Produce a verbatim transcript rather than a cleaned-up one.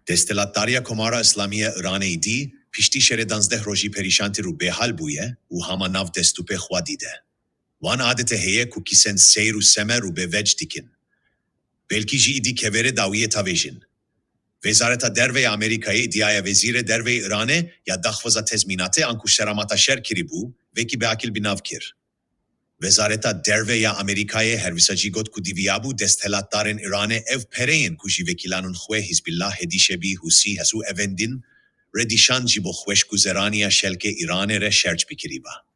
Desthilatdariya Komara Îslamî ya Îranê îdî piştî şerê danzdeh rojî perîşan tir û bêhal bûye û hama nav destûpê xwe dîde. Wan adete heye ku kîsen seyr û semer û bêvec dikin. Belkî jî îdî keverê dawiyê tavêjin. Wezareta Derve ya Amerîkayê îdiaya Wezîrê Derve yê Îranê ya daxwaza tezmînatê anku şeramata şer kirîbû, vekî biakil bi nav kir. Wezareta Derve ya Amerîkayê her wisa jî got ku diviyabû desthilatdarên Îranê ev pereyên ku ji wekîlanên xwe Hizbullah hêdî şebî Hûsî hesû evendin re dîşan ji bo xweşguzeraniya şelkê Îranê re şerc bikirîba.